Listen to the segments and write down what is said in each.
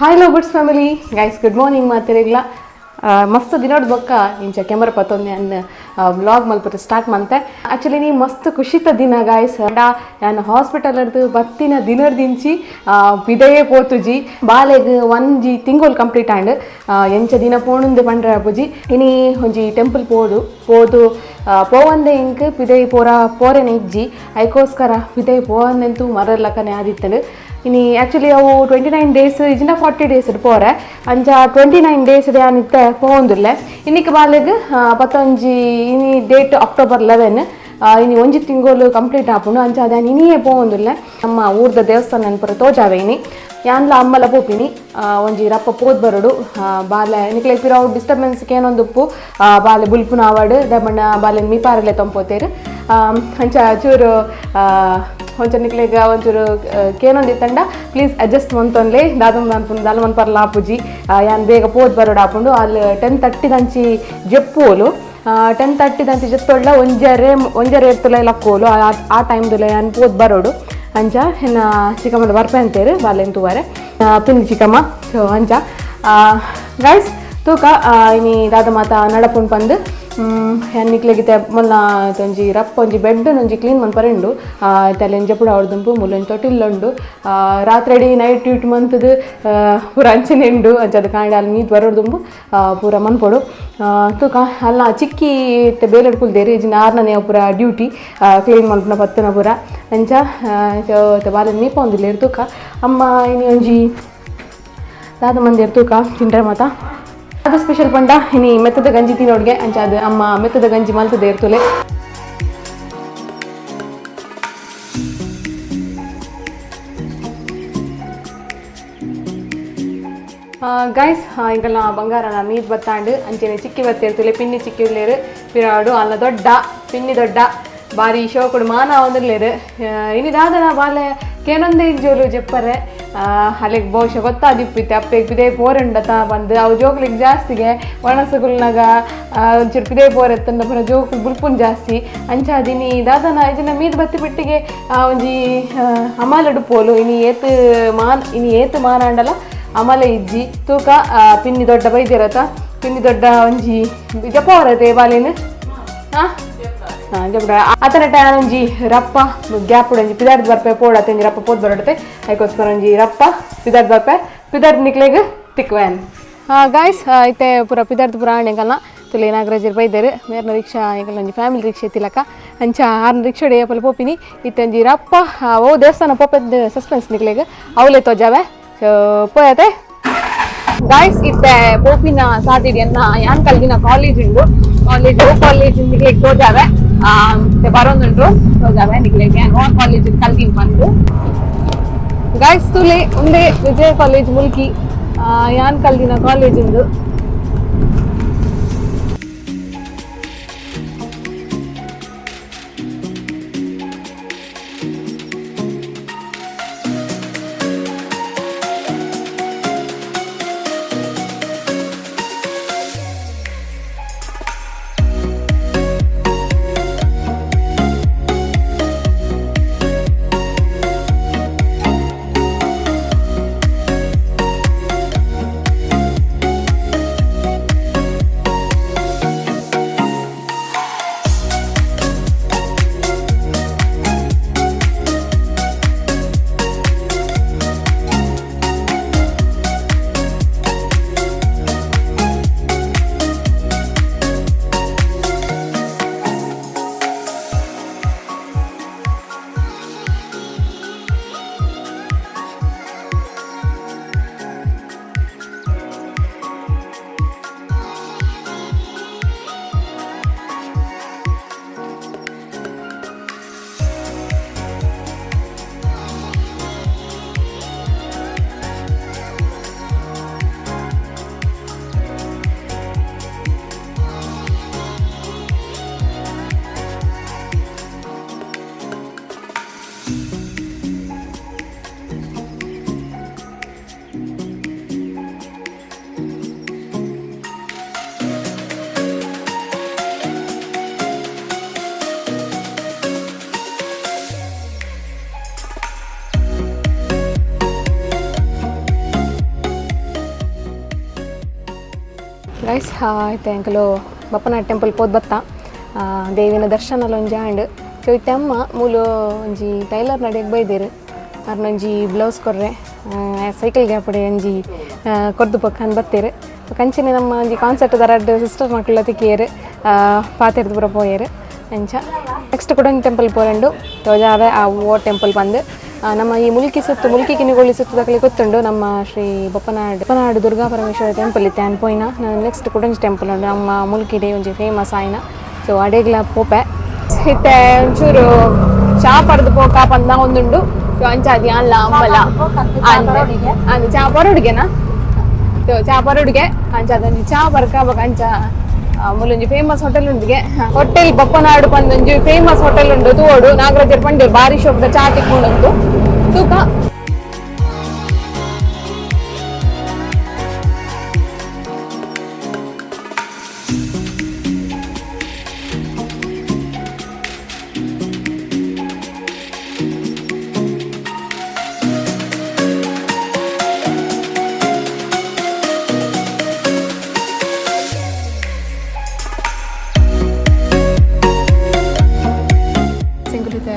Hi lovers family guys, good morning. ಮಾತಿರಿಗ್ಲ ಮಸ್ತ್ ದಿನೋಡ್ ಬೊಕ್ಕ ಇಂಚ ಕ್ಯಾಮರಾ ಪತ್ತೊಂದು ಅನ್ನ ವ್ಲಾಗ್ ಮಲ್ಪರೆ ಸ್ಟಾರ್ಟ್ ಮಂತೆ. ಆ್ಯಕ್ಚುಲಿ ನೀ ಮಸ್ತ್ ಖುಷಿತ ದಿನ ಗಾಯ್ಸ್. ನಾನು ಹಾಸ್ಪಿಟಲ್ ಅರ್ದು ಬತ್ತಿನ ದಿನರ್ದಿಂಚಿ ಪಿದಯೇ ಪೋತುಜಿ. ಬಾಲೆಗ್ ಒಂಜಿ ತಿಂಗೊಲು ಕಂಪ್ಲೀಟ್ ಆಂಡ್. ಎಂಚ ದಿನ ಪೋಣುಂದು ಪಂಡ್ರೆ ಅಪುಜಿ. ಇನಿ ಒಂಜಿ ಟೆಂಪಲ್ ಪೋದು ಪೋದು ಪೋವಂದೆ ಇಂಕ್ ಪಿದೈ ಪೋರ ಪೋರೆನೆ ಇಜ್ಜಿ. ಐಕೋಸ್ಕರ ಪಿದೈ ಪೋವಂದೆಂತೂ ಮರಲಕ್ಕನೆ ಆದಿತ್ತಂಡು. ಇನಿ ಆ್ಯಕ್ಚುಲಿ ಅವು 29 ಡೇಸ್ ಇಜಿನ 40 ಡೇಸ್ ಪೋರೆ. ಅಂಚ 29 ಡೇಸ್ ಇತ್ತೆ ಪೋವೊಂದುಲ್ಲೆ. ಇನ್ನಿಕ್ ಬಾಲೆಗ್ ಪತ್ತೊಂಜಿ, ಇನಿ ಡೇಟ್ ಅಕ್ಟೋಬರ್ 11. ಇನಿ ಒಂಜಿ ತಿಂಗೊಲು ಕಂಪ್ಲೀಟ್ ಆಪುಂಡು. ಅಂಚ ಅದಾನ್ ಇನಿಯೇ ಪೋವೊಂದುಲ್ಲೆ. ನಮ್ಮ ಊರ್ದ ದೇವಸ್ಥಾನ ಪೂರ ತೋಜಾವೆ. ಇನಿ ಯಾನ್ಲ ಅಮ್ಮಲ ಪೋಪಿನಿ. ಒಂಜಿ ರಪ್ಪ ಪೋದ್ ಬರಡು. ಬಾಲೆ ನಿಕ್ಲೆ ಪಿರವು ಡಿಸ್ಟರ್ಬೆನ್ಸ್ ಕೇನೊಂದುಪ್ಪು. ಬಾಲೆ ಬುಲ್ಪುನ ಆವಡ್ ದಮಣ್ಣ ಬಾಲೆ ಮೀಪಾರಲೆ ತಂಪೋತೇರು. ಅಂಚ ಚೂರು ಒಂಚೂರು ನಿಕ್ಲೆಗ್ ಒಂಚೂರು ಕೇನೊಂದಿತ್ತಂಡ ಪ್ಲೀಸ್ ಅಡ್ಜಸ್ಟ್ ಮಂತೊನ್ಲೆ. ದಾದ ಮನ್ಪುಂಡು ದಾಲ ಮನ್ಪರ್ಲ ಆಪುಜಿ. ಯಾನ್ ಬೇಗ ಪೋದ್ ಬರೋಡು ಆಪುಂಡು. ಅಲ್ಲಿ 10:30 ದಂಚಿ ಜೆಪ್ಪುವೋಲು. 10:30 ದಂಚಿ ಜೆತ್ತೊಳ್ಳ ಒಂಜರೆ ಒಂಜರೆ ಎತ್ತುಲ ಲಕ್ಕೋಲು. ಆ ಟೈಮ್ದುಲ ಯಾನ್ ಪೋದ್ ಬರೋಡು. ಅಂಚ ಎನ್ನ ಚಿಕ್ಕಮ್ಮನ ಬರ್ಪೆ ಅಂತೇರು ಬಾಲೆನ್ ತೂವರೆ ಪಿಂದಿ ಚಿಕ್ಕಮ್ಮ. ಸೊ ಅಂಚ ಗೈಸ್, ತೂಕ ಇನಿ ದಾದ ಮಾತ ನಡಪುಂಡು ಪಂದ್. ಯಾನ್ ನಿಕ್ಲೆಗಿತೆ ಮೊನ್ನ ಒಂಜಿ ರಪ್ಪ ಒಂಜಿ ಬೆಡ್ ಒಂಜಿ ಕ್ಲೀನ್ ಮನ್ಪರೆ ಉಂಡು. ಇತ್ತೆ ಜಪುಡ ಅವಡ್ದುಂಪು ಮುಲ್ಲೊಂಜಿ ತೊಟ್ಟಿಲ್ಲುಂಡು. ರಾತ್ರಿ ನೈಟ್ ಡ್ಯೂಟಿ ಮಂತದು ಪೂರ ಅಂಚನೆ ಉಂಡು. ಅಂಚ ಅದು ಕಾಂಡ ಅಲ್ಲಿ ಮೀದ್ ಬರೋಡ್ದುಂಬು ಪೂರ ಮನ್ಪೊಡು. ತೂಕ ಅಲ್ಲ ಚಿಕ್ಕಿ ಇತ್ತೆ ಬೇಲೆಡ್ ಕುಲ್ದೇರು ಇಜಿನ ಆರ್ನನೇ ಪೂರ ಡ್ಯೂಟಿ ಕ್ಲೀನ್ ಮನ್ಪುನ ಪತ್ತುನ ಪೂರ. ಅಂಚ ಬಾಲೆ ಮೀಪೊಂದಿಲ್ಲೇರು. ತೂಕ ಅಮ್ಮ ಇನಿ ಒಂಜಿ ದಾದ ಮಂದಿರ್ ತೂಕ ತಿಂಡ್ರೆ ಮಾತ. ಅದು ಸ್ಪೆಷಲ್ ಪಂಡ ಇನಿ ಮೆತ್ತದ ಗಂಜಿ ತಿನ್ನೋಡ್ಗೆ. ಅಂಚ ಅದು ಅಮ್ಮ ಮೆತ್ತದ ಗಂಜಿ ಮಲ್ತದೆ ಇರ್ತುಲೆ. ಗೈಸ್, ಇಂಕಲ್ನ ಬಂಗಾರನ ಮೀದ್ ಬತ್ತಾಂಡು. ಅಂಚೆನೆ ಚಿಕ್ಕಿ ಬತ್ತಿರ್ತುಲೆ. ಪಿನ್ನಿ ಚಿಕ್ಕಿ ಉಲ್ಲೇರು ಪಿರಾಡು. ಅಲ್ಲ ದೊಡ್ಡ ಪಿನ್ನಿ ದೊಡ್ಡ ಬಾರಿ ಶೋಕುಡು ಮಾನ ಒಂದಿರ್ಲೇರು. ಇನಿ ದಾದನ ಬಾಲೆ ಕೇನೊಂದೇ ಜೋಲು ಜೆಪ್ಪರೆ. ಅಲ್ಲಿಗೆ ಬಹುಶಃ ಗೊತ್ತಾದಿಪ್ಪಿತ್ತೆ ಅಪ್ಪೆಗ್ ಪಿದೆ ಪೋರೆಂಡತ ಬಂದು. ಅವು ಜೋಕ್ಲಿಗೆ ಜಾಸ್ತಿಗೆ ಒಣಸುಗುಲ್ನಾಗ ಒಂಚೂರು ಪಿದೆ ಪೋರೆತ್ತಂಡ ಪೂರ ಜೋಕುಲು ಬುಲ್ಪುನ್ ಜಾಸ್ತಿ. ಅಂಚ ಇನಿ ದಾದನ ಇಜಿನ ಮೀದ್ ಬತ್ತಿ ಬಿಟ್ಟಿಗೆ ಒಂಜಿ ಅಮಾಲಡು ಪೋಲು. ಇನಿ ಏತ್ ಮಾನ್ ಇನಿ ಏತ್ ಮಾನಾಂಡಲ ಅಮಲೆ ಇಜ್ಜಿ. ತೂಕ ಪಿನ್ನಿ ದೊಡ್ಡ ಬೈದಿರತ. ಪಿನ್ನಿ ದೊಡ್ಡ ಒಂಜಿ ಜಪವರತೆ ಬಾಲೇನು. ಹಾಂ ಹಾಂ ಜಪಡ ಆತನ ಟೈಮ್ ಒಂಜಿ ರಪ್ಪ ಗ್ಯಾಪ್ ಒಂಜಿ ಪಿದಾರ್ದ ಬರ್ಪೆ ಪೋಡ ಒಂಜಿ ರಪ್ಪ ಪೋದ್ ಬರಡತೆ. ಐಕೋಸ್ಕರ ಒಂಜಿ ರಪ್ಪ ಪಿದಾರ್ದ ಬರ್ಪೆ. ಪಿದಾರ್ದ ನಿಕ್ಲೆಗ್ ತಿಕ್ವೇನ್ ಗಾಯ್ಸ್. ಇತ್ತೆ ಪೂರ ಪಿದಾರ್ದ ಪೂರ ಆಣೆಗಲ್ಲ ತುಲೆ ನಾಗರಾಜರ್ ಬೈದೇರು. ಮೇರ್ನ ರಿಕ್ಷಾ ಎಂಕಲ್ನ ಒಂಜಿ ಫ್ಯಾಮಿಲಿ ರಿಕ್ಷಾ ತಿಲಕ. ಅಂಚ ಆರ್ನ ರಿಕ್ಷಾ ಏಪಲ ಪೋಪಿನಿ. ಇತ್ತೆ ಒಂಜಿ ರಪ್ಪ ಓ ದೇವಸ್ಥಾನ ಪೋಪೆದ್ ಸಸ್ಪೆನ್ಸ್ ನಿಕ್ಲೆಗ್ ಅವಲೇ ತೋಜಾವೆ. ಸೊ ಪೋಯತೆ ಗಾಯ್ಸ್. ಇತ್ತೆ ಪೋಪಿನ ಸಾದಿಡಿ ಎನ್ನ ಯಾನ್ ಕಲ್ದಿನ ಕಾಲೇಜ್ ಉಂಡು. ಕಾಲೇಜ್ ಓ ಕಾಲೇಜ್ ನಿಕ್ಲೆಗ್ ತೋಜಾವೆ. ಬರೋದುಂಟು ತೋಜಾವೆ ನಿಕ್ಲೆಗ್ ಯಾನ್ ಓ ಕಾಲೇಜ್ ಕಲ್ದಿನ ಬಂದು. ಗಾಯ್ಸ್, ತುಲೆ ಉಂದೆ ವಿಜಯ ಕಾಲೇಜ್ ಮುಲ್ಕಿ, ಯಾನ್ ಕಲ್ದಿನ ಕಾಲೇಜ್ ಉಂದು. Guys ಇತ್ತೆ ಎಂಕುಲು ಬಪ್ಪನಾಡ್ ಟೆಂಪಲ್ ಪೋದು ಬತ್ತ ದೇವಿನ ದರ್ಶನ ಒಂಜಿ ಆಂಡ್. ಸೊ ಇತ್ತೆ ಅಮ್ಮ ಮೂಲು ಒಂಜಿ ಟೈಲರ್ ನಡೆಗೆ ಬೈದೇರು ಅರ್ನೊಂಜಿ ಬ್ಲೌಸ್ ಕೊರ್ರೆ ಸೈಕಲ್ ಗ್ಯಾಪಡೆ ಒಂಜಿ ಕೊರ್ದು ಪೊಕ್ಕನ್ ಬತ್ತೇರು. ಕಂಚಿನೆ ನಮ್ಮ ಒಂಜಿ ಕಾನ್ಸರ್ಟ್ ದರಡ್ ಸಿಸ್ಟರ್ ಮಕ್ಕಳ ತಿಕ್ಕಿಯರು ಪಾತೆರ್ದು ಪೂರ ಪೋಯೆರು. ಅಂಚ ನೆಕ್ಸ್ಟ್ ಕೂಡ ಟೆಂಪಲ್ ಪೋರೆಂಡು ತೋಜಾವೆ ಆ ಓ ಟೆಂಪಲ್ ಬಂದು ನಮ್ಮ ಈ ಮುಲ್ಕಿ ಸುತ್ತು ಮುಲ್ಕಿ ಕಿನಿಗೋಳಿ ಸುತ್ತದಕ್ಕಲಿ ಗೊತ್ತುಂಡು ನಮ್ಮ ಶ್ರೀ ಬಪ್ಪನಾಡು ಬಪ್ಪನಾಡು ದುರ್ಗಾ ಪರಮೇಶ್ವರ ಟೆಂಪಲ್ ಇತ್ತೆ ಅನ್ ಪೋಯಿನ. ನೆಕ್ಸ್ಟ್ ಕುಡಂಜಿ ಟೆಂಪಲ್ ಉಂಡು ನಮ್ಮ ಮುಲ್ಕಿಡೆ ಒಂಜಿ ಫೇಮಸ್ ಆಯಿನ. ಸೊ ಅಡೇಗ್ಲ ಪೋಪೆ ಇತ್ತೆ ಒಂಚೂರು ಚಾ ಪರ್ದು ಪೋಕ ಪಂದ ಒಂದುಂಡು. ಸೊ ಅಂಚ ಅದು ಅಲ್ಲ ಅಂಬಲ ಅಂದ್ ಚಾ ಪರೋಡುಗೆನಾ. ಸೊ ಚಾ ಪರೋಡುಗೆ ಅಂಚ ಅದೊಂಜಿ ಚಾ ಪರ್ಕ ಬೊಕ ಅಂಚ ಮೂಲೊಂಜಿ ಫೇಮಸ್ ಹೋಟೆಲ್ ಉಂಡಿಗೆ ಹೋಟೆಲ್ ಬಪ್ಪನಾಡು ಪಂದೊಂಜಿ ಫೇಮಸ್ ಹೋಟೆಲ್ ಉಂಡು ತೂವೊಡು ನಾಗರಾಜರ್ ಪಂಡೇರ್ ಬಾರಿ ಶೋಕ್ದ ಚಾ ತಿಕ್ಕೊಂಡುಂಡು ತೂಕ.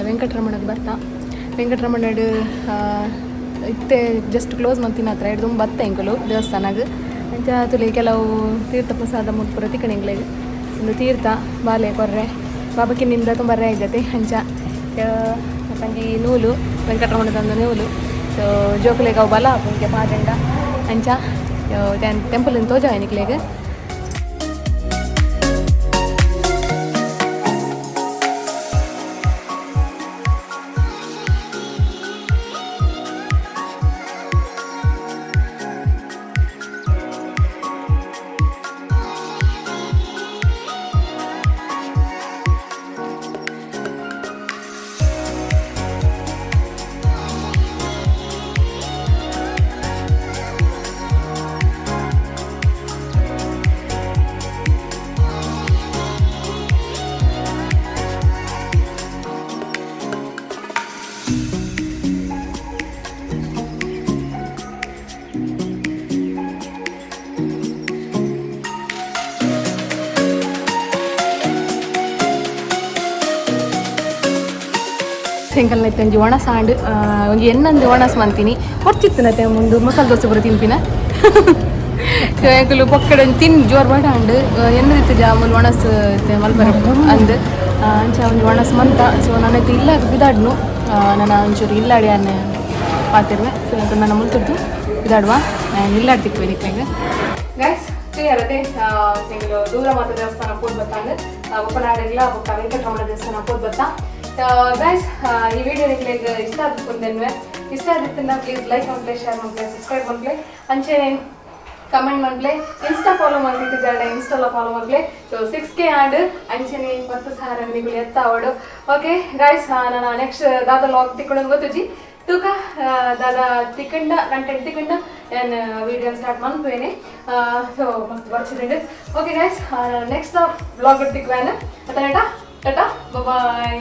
ವೆಂಕಟರಮಣಗೆ ಬರ್ತಾ ವೆಂಕಟರಮಣಡು ಇತ್ತೆ ಜಸ್ಟ್ ಕ್ಲೋಸ್ ಮಂತಿನ ಹತ್ರ ಹಿಡ್ದು ಬತ್ತ ಎಂಕುಲು ದೇವಸ್ಥಾನಗ್. ಅಂಚ ತುಲಿ ಕೆಲವು ತೀರ್ಥ ಪ್ರಸಾದ ಮುಟ್ಪುರ ತಿಕ್ಕಣಿಂಗ್ಲೆಗ್ ಒಂದು ತೀರ್ಥ ಬಾಲೆ ಕೊರ್ರೆ ಬಾಬಕಿನಿಂದ ತುಂಬ ಇದ್ದತೆ. ಅಂಚ ಒಂಜಿ ನೂಲು ವೆಂಕಟರಮಣ ತಂದ ನೂಲು. ಸೊ ಜೋಕುಲೆಗ್ ಅವು ಬಲ ಪುಂಕೆ ಪಾಜಂಡ ಅಂಚ ಟೆಂಪಲ್ ತೋಜ ನಿಕ್ಲೆಗ್. ಎಂಕಲ್ನ ಒಂಜಿ ಒಣಸ ಆಂಡ್ ಒಂಜಿ ಎನ್ನಂದು ಒಣಸ್ ಮಂತೀನಿ ಹೊರ್ಚಿತ್ತನತೆ ಮುಂದು ಮಸಾಲೆ ದೋಸೆ ಪೂರ ತಿನ್ಪಿನ. ಸೊ ಎಂಕುಲು ಪೊಕ್ಕಡೆ ತಿನ್ ಜೋರು ಬೇಡ ಅಂಡ್ ಎನ್ನದಿತ್ತು ಜಾಮೂಲ್ ಒಣಸ್ ಮಲ್ಪರ ಅಂದ್ ಅಂಚ ಒಂಜಿ ಒಣಸ್ ಮಂತ. ಸೊ ನಾನೈತೆ ಇಲ್ಲ ಬಿದಾಡ್ನು ನನ್ನ ಒಂಚೂರು ಇಲ್ಲಾಡಿ ಅನ್ನ ಪಾತಿರುವೆ. ಸೊ ನನ್ನ ಮುಲ್ತದ್ದು ಬಿದಾಡುವ ನಾನು ಇಲ್ಲಾಡಿ ತಿಕ್ವೆ ನಿಕ್ಲೆಗ್. ಗೈಸ್ ಕ್ಲಿಯರ್ ಎಂಕುಲು ದೂರ ಮಾತ ದೇವಸ್ಥಾನ ಪೋದ್ ಬತ್ತಾಂಡ್ ಬಪ್ಪನಾಡಿಗ್ಲ ಬೊಕ್ಕ ವೆಂಕಟರಮಣ ದೇವಸ್ಥಾನ ಪೋದ್ ಬತ್ತ. ಗೈಸ್ ಈ ವಿಡಿಯೋ ನಿಕ್ಲೆಗ್ ಇಷ್ಟ ಆದಿಪ್ಪುಂದೆನ್ವೆ ಇಷ್ಟ ಆದಿತ್ತಂಡ ಪ್ಲೀಸ್ ಲೈಕ್ ಮನ್ಪ್ಲೆ ಶೇರ್ ಮನ್ಪ್ಲೆ ಸಬ್ಸ್ಕ್ರೈಬ್ ಮನ್ಪ್ಲೆ ಅಂಚೆನೆ ಕಮೆಂಟ್ ಮನ್ಪ್ಲೆ ಇನ್ಸ್ಟಾ ಫಾಲೋ ಮಲ್ತಿತ್ತು ಜಾಡ ಇನ್ಸ್ಟಾಲ ಫಾಲೋ ಮನ್ಪ್ಲೆ. ಸೊ 6K and ಅಂಚೆನೆ 10,000 ನಿಕುಲು ಎತ್ತಾವಡು. ಓಕೆ ಗೈಸ್ ನಾನು ನೆಕ್ಸ್ಟ್ ದಾದ ಲಾಗ್ ತಿಕ್ಕೊಂಡು ಗೊತ್ತುಜಿ ತೂಕ ದಾದ ತಿಕ್ಕಂಡ ಕಂಟೆಂಟ್ ತಿಕ್ಕಂಡ ನಾನು ವಿಡಿಯೋ ಸ್ಟಾರ್ಟ್ ಮನ್ಪುವೇನೆ. ಸೊ ಮಸ್ತ್ ಬರ್ಚಿದಂಡು. Okay guys next blog ತಿಕ್ವೇನೆ. Tata tata bye.